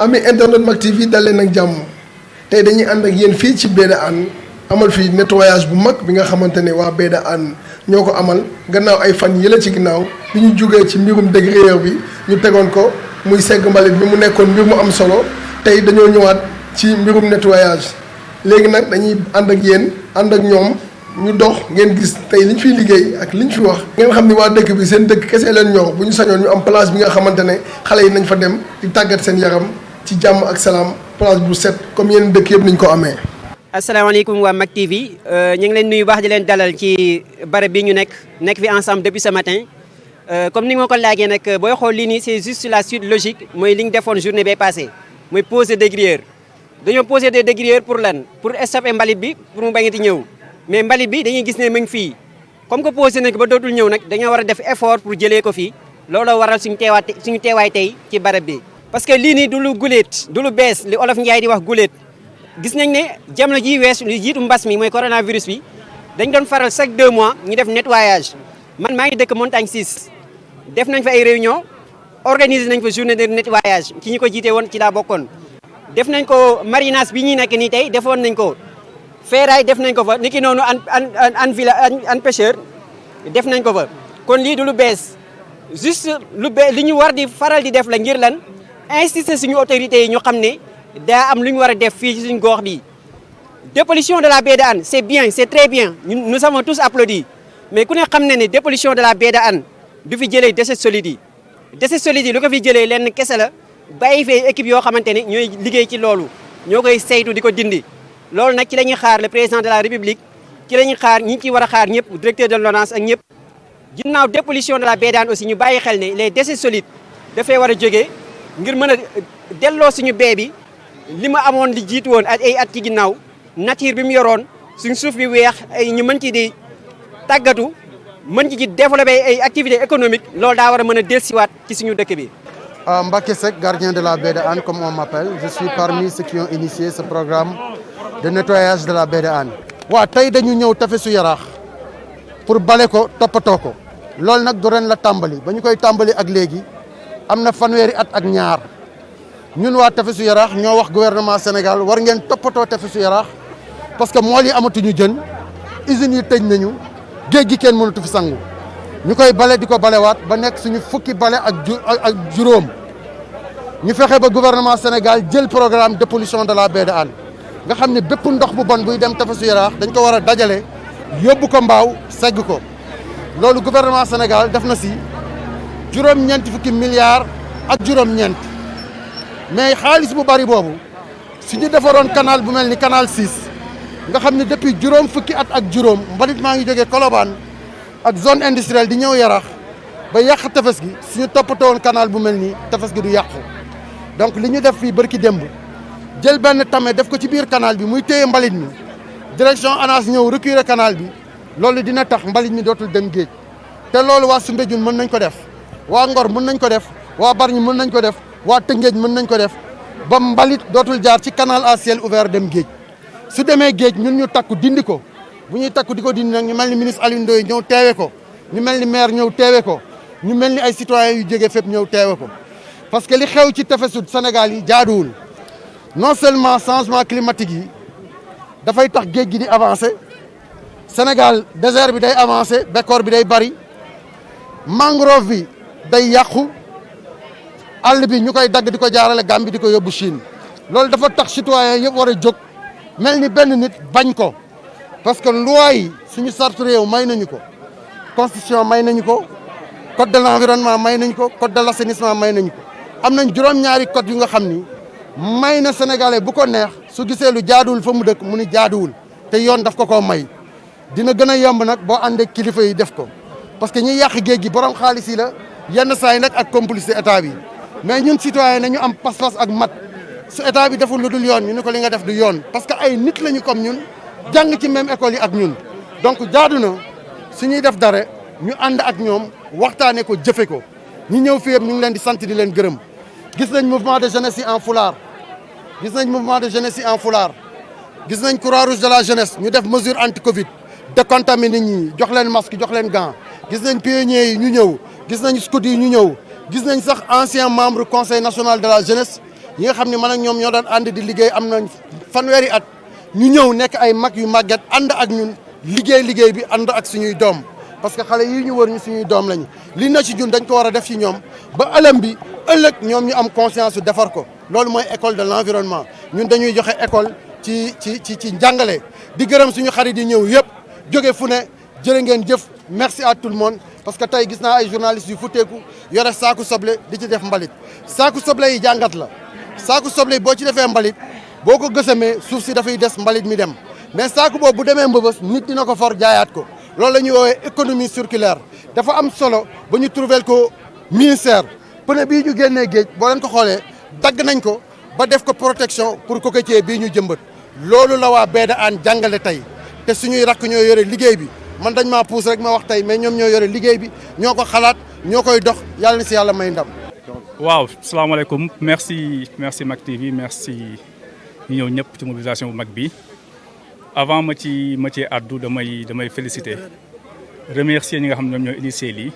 ami internet Mak TV dal leen ak jàmm tey dañuy ànd ak yéen fii ci Baie Hann amal fii nettoyage bu mag bi nga xamante ne waa Baie Hann ñoo ko amal gannaaw ay fan yële ci ginnaaw bi ñu jógee ci mbirum dégrayeur bi ñu tegoon ko muy segg mbalit bi mu nekkoon mbir mu am solo tey dañoo ñëwaat ci mbirum nettoyage léegi nag dañuy ànd ak yéen ànd ak ñoom ñu dox ngeen gis tey liñ fiy liggéey ak liñ fi wax ngeen xam ni waa dëkk bi seen dëkk kese leen ñor bu ñu sañoon ñu am place bi nga xamante ne xale yi nañ fa dem di tàggat seen yaram ci jàmm ak salaam place bu set comme yeneen dëkk yëpp niñ ko amee. asalaamaaleykum waa Mak TV ñu ngi leen nuyu baax di leen dalal ci barab bi ñu nekk fi ensemble depuis ce matin comme ni nga ko laajee nag booy xool lii nii c'est juste la suite logique mooy li ñu defoon journée bay passé mooy poser des dégrayeurs dañoo poser des dégrayeurs pour lan pour stopper mbalit bi pour mu bañati ñëw mais mbalit bi dañuy gis ne mu ngi fii comme que posé nañ ko ba dootul ñëw nag dañoo war a def effort pour jëlee ko fii looloo waral suñu teewaay tey ci barab bi. parce que lii nii du lu guléet du lu bees li olof Njaay di wax guléet gis nañ ne jamono ji weesu li jiitu mbas mi mooy coronavirus bi dañ doon faral chaque 2 mois ñu def nettoyage man maa ngi dëkk Montagne 6 def nañ fa ay réunion organiser nañ fa journée de nettoyage ci ñi ko jiite woon ci laa bokkoon. def nañ ko marinage bi ñuy nekk nii tey defoon nañ ko feeraay def nañ ko fa niki noonu an pêcheur def nañ ko fa kon lii du lu bees juste li ñu war di faral di def la ngir lan insister suñu autorités yi ñu xam ne daa am lu ñu war a def fii ci suñu gox bi dépollution de la Baie Hann c'est bien c'est très bien nous avons tous applaudi mais ku ne xam ne ne dépollution de la Baie Hann du fi jëlee déchets solides yi déchets solides yi lu ko fi jëlee lenn kese la bàyyi fee équipe yoo xamante ne ñooy liggéey ci loolu ñoo koy saytu di ko dindi loolu nag ci la ñuy xaar le président de la république ci la ñuy xaar ñi ci war a xaar ñëpp directeur de l'ONAS ak ñëpp ginnaaw dépollution de la Baie Hann aussi ñu bàyyi xel ne les déchets solides dafay war a jógee ngir mën a delloo suñu baie bi li ma amoon li jiitu woon ak ay at ci ginnaaw nature bi mu yoroon suñ suuf bi weex ay ñu mën ci di tàggatu mën ci développer ay activités économiques loolu daa war a mën a dellusiwaat ci suñu dëkk bi. Mbacké Seck, gardien de la Baie Hann, comme on m'appelle. Je suis parmi ceux qui ont initié ce programme de nettoyage de la Baie Hann. waaw tey dañu ñëw tefesu Yaraax pour bale ko toppatoo ko loolu nag du ren la tàmbali ba ñu koy tàmbali ak léegi am na fanweeri at ak ñaar ñun waa tefesu Yaraax ñoo wax gouvernement Sénégal war ngeen toppatoo tefesu Yaraax parce que mool yi amatuñu jën usines yi tëj nañu géej gi kenn mënatu fi sangu ñu koy bale di ko balewaat ba nekk suñu fukki bale ak juróom ñu fexe ba gouvernement Sénégal jël programme de pollution de la Baie Hann nga xam ne bépp ndox bu bon buy dem tefesu Yaraax dañ ko war a dajale yóbbu ko mbaaw segg ko loolu gouvernement Sénégal def na si juróom-ñeenti fukki milliards ak juróom-ñeent mais xaalis bu bari boobu su ñu defaroon canal bu mel ni canal 6 nga xam ne depuis juróom fukki at ak juróom mbalit maa ngi jógee Colobane ak zone industrielle di ñëw Yaraax ba yàq tefes gi suñu toppatoo woon canal bu mel nii tefes gi du yàqu donc li ñu def fii bërki démb jël benn tame def ko ci biir canal bi muy téye mbalit mi direction ANAS ñëw recurer canal bi loolu dina tax mbalit mi dootul dem géej te loolu waa Soumbédioune mën nañ ko def waa Ngor mën nañ ko def waa Bargny mën nañ ko def waa Tëngéej mën nañ ko def ba mbalit dootul jaar ci canal à ciel ouvert dem géej su demee géej ñun ñu takku dindi ko bu ñuy takku di ko dindi nag ñu mel ni ministre Alioune Ndoye ñëw teewe ko ñu mel ni maire ñëw teewe ko ñu mel ni ay citoyens yu jógee fépp ñëw teewe ko parce que li xew ci tefesu Sénégal yi jaaduwul non seulement changement climatique yi dafay tax géej gi di avancer Sénégal désert bi day avancer bekkoor bi day bari mangrove bi day yàqu àll bi ñu koy dagg di ko jaarale Gambie di ko yóbbu Chine loolu dafa tax citoyens yëpp war a jóg mel ni benn nit bañ ko parce que loi yi suñu charte réew may nañu ko constitution may nañu ko code de l'environnement may nañu ko code de l'assainissement may nañu ko am nañ juróom-ñaari code yu nga xam ni may na sénégalais bu ko neex su gisee lu jaaduwul fa mu dëkk mu ni jaaduwul te yoon daf ko koo may dina gën a yomb nag boo àndee kilifa yi def ko parce que ñi yàq géej gi borom xaalis yi la yenn saa yi nag ak complicité état bi mais ñun citoyen nañu am pas-pas ak mat su état bi deful lu dul yoon ñu ne ko li nga def du yoon parce que ay nit lañu comme ñun jàng ci même école yi ak ñun donc jaadu na su ñuy def dara ñu ànd ak ñoom waxtaanee ko jëfe ko ñi ñëw fii yëpp ñu ngi leen di sant di leen gërëm gis nañ mouvement de jeunesse yi en foulard gis nañ mouvement de jeunesse yi en foulard gis nañ Croix-Rouge de la jeunesse ñu def mesure anti Covid décontaminer nit ñi jox leen masque jox leen gant gis nañ pionniers yi ñu ñëw gis nañ scouts yi ñu ñëw gis nañ sax ancien membre conseil national de la jeunesse yi nga xam ne man ak ñoom ñoo daan ànd di liggéey am nañ fanweeri at ñu ñëw nekk ay mag yu màgget ànd ak ñun liggéey bi ànd ak suñuy doom parce que xale yi ñu wër ñu suñuy doom lañu li na ci ñun dañ ko war a def ci ñoom ba ëllëg bi ëllëg ñoom ñu am conscience su defar ko loolu mooy école de l'environnement ñun dañuy joxe école ci njàngale di gërëm suñu xarit yi ñëw yëpp jóge fu ne jërë ngeen jëf merci à tout le monde parce que tey gis naa ay journalistes yu futteeku yore saaku soble di ci def mbalit saaku soble yi jàngat la saaku soble yi boo ci defee mbalit boo ko gësamee suuf si dafay des mbalit mi dem mais saaku boobu bu demee mbëbës nit dina ko for jaayaat ko loolu la ñuy woowee économie circulaire dafa am solo ba ñu trouver ko ministère pneu bii ñu génnee géej boo leen ko xoolee dagg nañ ko ba def ko protection pour cocotier bii ñu jëmbat loolu la waa Baie de Hann jàngale tey te suñuy rakk ñoo yore liggéey bi man dañ maa puus rek ma wax tey mais ñoom ñoo yore liggéey bi ñoo ko xalaat ñoo koy dox yàlla na si yàlla may ndam. waaw salaamaaleykum merci Mak TV merci ñu ñëw ñëpp ci mobilisation bu mag bi avant ma ci addu damay féliciter remercier ñi nga xam ne ñoom ñoo initié lii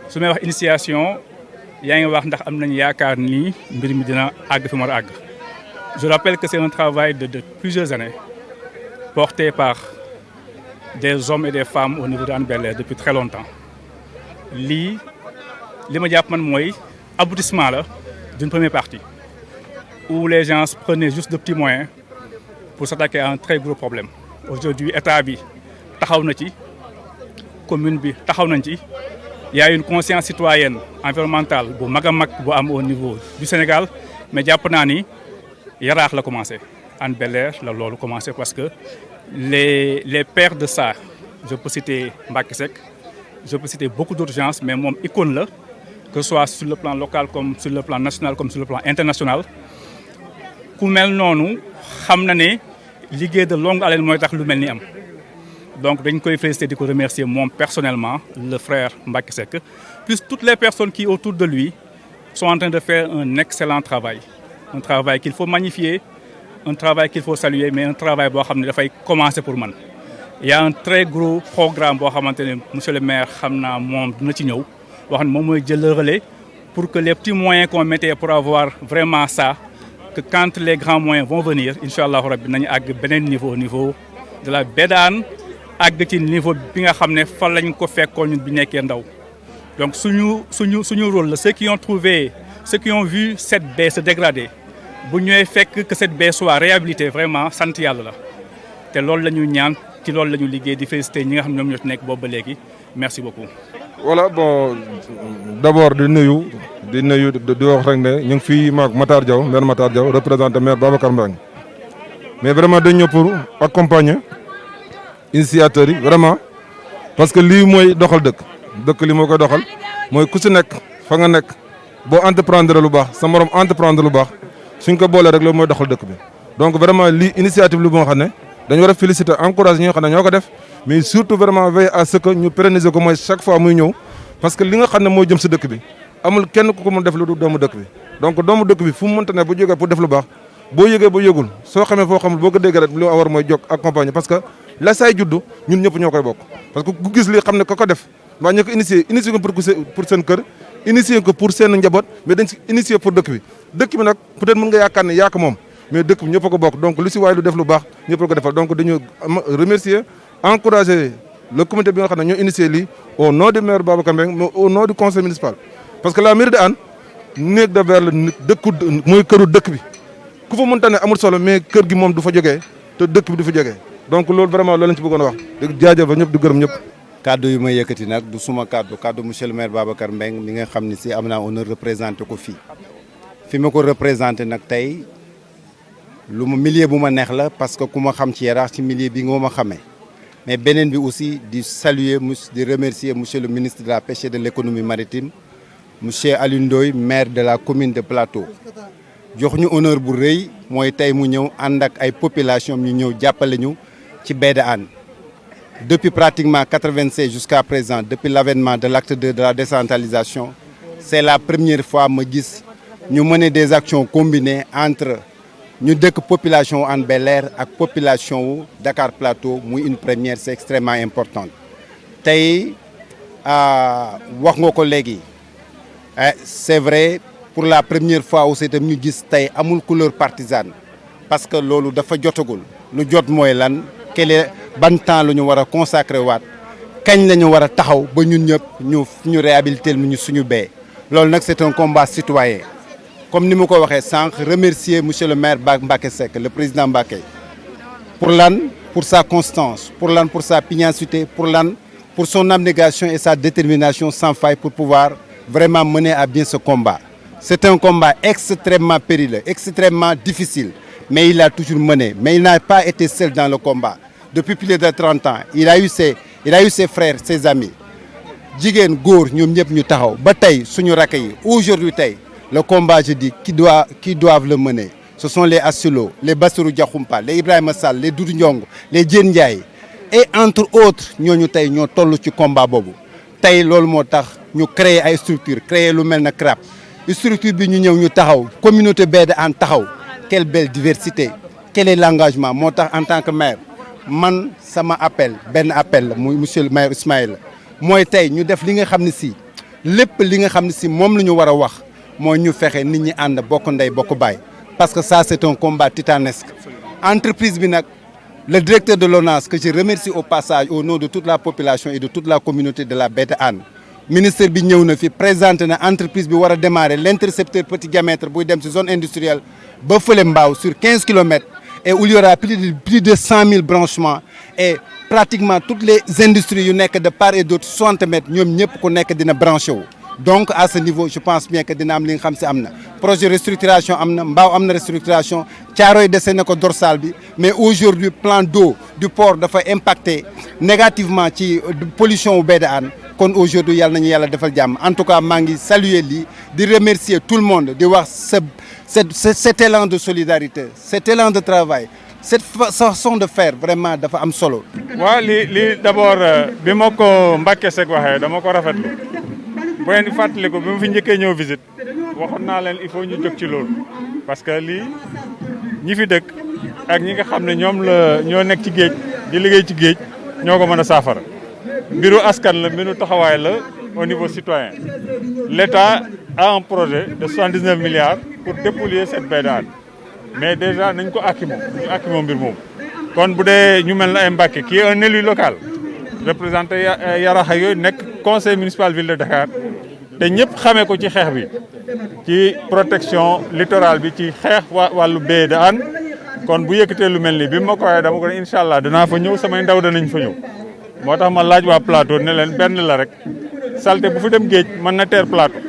su may wax initiation yaa ngi wax ndax am nañ yaakaar ni mbir mi dina àgg fi mu war a àgg. Je rappelle que c'est un travail de plusieurs années porté par des hommes et des femmes au niveau de Hann Bel-Air depuis très longtemps lii li ma jàpp man mooy aboutissement la d'une première partie où les gens prenaient juste de petits moyens pour s'attaquer à un très gros problème. Aujourd'hui état bi taxaw na ci commune bi taxaw nañ ci il y a une conscience citoyenne environnementale bu mag a mag bu am au niveau du Sénégal mais jàpp naa ni Yaraax la commencé Hann Bel-Air la loolu commencé parce que les pères de ça je peux citer Mbacké Seck je peux citer beaucoup d'autres gens mais moom icône la que ce soit sur le plan local comme sur le plan national comme sur le plan international ku mel noonu xam na ne liggéey de longue haleine mooy tax lu mel ni am donc dañ koy féliciter di ko remercier moom personnellement le frère Mbacké Seck plus toutes les personnes qui autour de lui sont en train de faire un excellent travail un travail qu'il faut magnifier un travail qu'il faut saluer mais un travail boo xam ne dafay commencer pour man il y a un très gros programme boo xamante ne monsieur le maire xam naa moom dina ci ñëw boo xam ne moom mooy jël le relais pour que les petits moyens qu'on mettait pour avoir vraiment ça que quand les grands moyens vont venir incha allahu rabbi nañu àgg beneen niveau au niveau de la Baie de Hann àgg ci niveau bi nga xam ne fa lañ ko fekkoon ñun bi nekkee ndaw donc suñu rôle la ceux qui ont vu cette baie se dégrader bu ñëwee fekk que cette baie soit réhabilitée vraiment sant yàlla la te loolu la ñu ñaan ci loolu la ñu liggéey di féliciter ñi nga xam ne ñoom ñoo ci nekk boobu ba léegi merci beaucoup. voilà bon d'abord di wax rek ne ñu ngi fii maag Matar Diaw maire Matar Diaw représenté maire Babacar Mbengue mais vraiment dañ ñëw pour accompagner initiateurs yi vraiment parce que lii mooy doxal dëkk li moo koy doxal mooy ku si nekk fa nga nekk boo entreprendre lu baax sa morom entreprendre lu baax suñ ko boolee rek loolu mooy doxal dëkk bi donc vraiment lii initiative lu moo xam ne dañu war a féliciter encourager ñi nga xam ne ñoo ko def mais surtout vraiment veiller à ce que ñu pérenniser ko mooy chaque fois muy ñëw parce que li nga xam ne mooy jëm si dëkk bi amul kenn ku ko mën def lu du doomu dëkk bi donc doomu dëkk bi fu mu mënta ne bu jógee pour def lu baax boo yëgee ba yëgul soo xamee foo xamul boo ko déggee rek li war mooy jóg accompagner parce que la say juddu ñun ñëpp ñoo koy bokk parce que ku gis li xam ne ko def waa ñu ko initier ko pour seen kër initier ko pour seen njaboot mais dañ si initier pour dëkk bi nag peut-être mën nga yaakaar ne yaa ko moom mais dëkk bi ñëpp a ko bokk donc lu si waay lu def lu baax ñëpp a ko defal donc dañu remercier encourager le comité bi nga xam ne ñoo initier lii au nom du maire Babacar Mbengue mais au nom du conseil municipal parce que la mairie de Hann néeg de verre la mooy këru dëkk bi ku fa mënta ne amul solo mais kër gi moom du fa jógee te dëkk bi du fa jógee donc loolu vraiment loolu lañ ci bëggoon a wax di jaajëfal ñëpp di gërëm ñëpp. kaddu yu may yëkkati nag du suma kaddu monsieur le maire Babacar Mbengue mi nga xam ne si am naa honneur représenté ko fii fi ma ko représenté nag tey lu ma milieu bu ma neex la parce que ku ma xam ci Yaraax ci milieu bi nga ma xamee mais beneen bi aussi di saluer di remercier monsieur le ministre de la pêche et de l'économie maritime monsieur Alioune Ndoye maire de la commune de Plateau jox ñu honneur bu rëy mooy tey mu ñëw ànd ak ay population ñu ñëw jàppale ñu ci Baie de Hann depuis pratiquement 96 jusqu'à présent depuis l'avènement de l'acte 2 de la décentralisation c'est la première fois ma gis ñu mener des actions combinées entre ñu dëkk population Hann Bel-Air ak population wu Dakar Plateau muy une première c'est extrêmement importante tey wax nga ko léegi c'est vrai pour la première fois aussi itam ñu gis tey amul couleur partisane parce que loolu dafa jotagul lu jot mooy lan ban temps la ñu war a consacré waat kañ la ñu war a taxaw ba ñun ñëpp ñu réhabiliter ñu suñu bee loolu nag c'est un combat citoyen comme ni ma ko waxee sànq remercier monsieur le maire Mbacké Seck le président Mbacké pour lan pour sa constance pour lan pour sa pugnacité pour son abnégation et sa détermination sans faille pour pouvoir vraiment mener à bien ce combat. C'est un combat extrêmement périlleux, extrêmement difficile, mais il a toujours mené. Mais il n'a pas été seul dans le combat. Depuis plus de 30 ans, il a eu ses frères, ses amis. Jigéen góor ñoom ñëpp ñu taxaw ba tey suñu rakk yi aujourd'hui tey le combat je dis qui doivent le mener. Ce sont les Assulo, les Bassirou Diakhoumpa, les Ibrahima Sall, les Doudou Ndiong, les Diène Ndiaye et entre autres ñooñu tey ñoo toll ci combat boobu tey loolu moo tax ñu créer ay structure créer lu mel na CRAP structure bi ñu ñëw ñu taxaw communauté Baie Hann taxaw quelle belle diversité quel est l'engagement moo tax en tant que maire man sama benn appel la muy monsieur le maire Ismaïla mooy tey ñu def li nga xam ne si lépp li nga xam ne si moom la ñu war a wax mooy ñu fexe nit ñi ànd bokk ndey bokk baay parce que ça c'est un combat titanesque entreprise bi nag le directeur de l'ONAS que je remercie au passage au nom de toute la population et de toute la communauté de la Baie Hann ministre bi ñëw na fi présenté na entreprise bi war a démarrer l'intercepteur petit diamètre buy dem ci zone industrielle ba fële Mbao sur 15 kilomètres et où il y aura plus de 100 000 branchements et pratiquement toutes les industries yu nekk de part et d'autre 60 mètres ñoom ñëpp ku nekk dina branché wu. Donc à ce niveau je pense bien que dina am li nga xam si am na projet restructuration am na Mbao am na restructuration Thiaroye dese na ko dorsal bi mais aujourd'hui plan d'eau du port dafa impacté négativement ci pollution wu Baie Hann kon aujourd'hui yàlla nañu yàlla defal jàmm en tout cas maa ngi saluer lii di remercier tout le monde di wax cet élan de solidarité cet élan de travail cette façon de faire vraiment dafa am solo. waaw lii d'abord bi ma ko Mbacké Seck waxee dama ko rafetlu bu ngeen di fàttaliku bi ma fi njëkkee ñëw visite waxoon naa leen il faut ñu jóg ci loolu parce que lii ñi fi dëkk ak ñi nga xam ne ñoo nekk ci géej di liggéey ci géej ñoo ko mën a saafara mbiru askan la mbiru taxawaay la au niveau citoyen l'État a un projet de 79 milliards pour dépolluer cette Baie Hann mais déjà nañ ko akimoo mbir moom kon bu dee ñu mel na ay Mbacké qui est un élu local représenté Yarax ak yooyu nekk conseil municipal ville de Dakar te ñëpp xamee ko ci xeex bi ci protection littorale bi ci xeex wàllu Baie Hann kon bu yëkkatee lu mel ni bi ma ko waxee dama ko ne incha allah danaa fa ñëw samay ndaw danañ fa ñëw moo tax ma laaj waa plateau ne leen benn la rek salte bu fi dem géej mën na teer plateau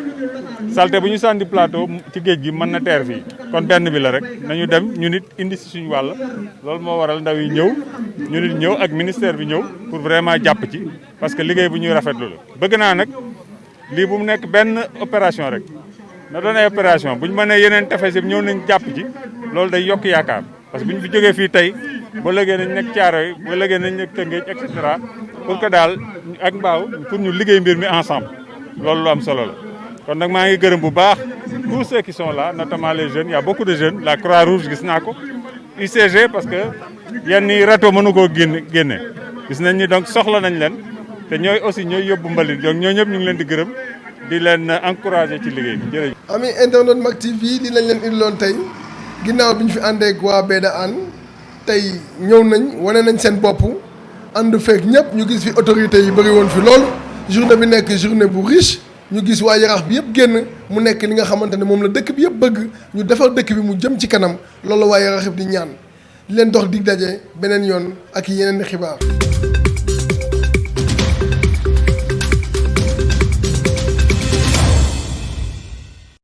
salte bu ñu sànni plateau ci géej gi mën na teer fii kon benn bi la rek nañu dem ñu nit indi si suñu wàll loolu moo waral ndaw yi ñëw ñu nit ñëw ak ministère bi ñëw pour vraiment jàpp ci parce que liggéey bu ñuy rafetlu la bëgg naa nag lii bu mu nekk benn opération rek na doon ay opération bu ñu mënee yeneen tefes yëpp ñëw nañ jàpp ci loolu day yokk yaakaar parce que bu ñu fi jógee fii tey ba léegi nañ nekk Thiaroye ba léegi nañ nekk Tëngéej et cetera pour que daal ak Mbao pour ñu liggéey mbir mi ensemble loolu lu am solo la. kon nag maa ngi gërëm bu baax tous ceux qui sont là notamment les jeunes il y a beaucoup de jeunes la Croix-Rouge gis naa ko UCG parce que yenn yi rato mënu koo génne gis nañ ni donc soxla nañ leen te ñooy aussi ñooy yóbbu mbalit donc ñoo ñëpp ñu ngi leen di gërëm di leen encourager ci liggéey bi jërëjëf. ami internet Mak TV li lañ leen indiloon tey ginnaaw bi ñu fi àndeek waa Baie Hann tey ñëw nañ wane nañ seen bopp ànd fekk ñëpp ñu gis fi autorités yi bëri woon fi loolu journée bi nekk journée bu riche ñu gis waa Yarax bi yëpp génn mu nekk li nga xamante ne moom la dëkk bi yëpp bëgg ñu defar dëkk bi mu jëm ci kanam loolu waa Yarax di ñaan di leen dox dig daje beneen yoon ak yeneen xibaar.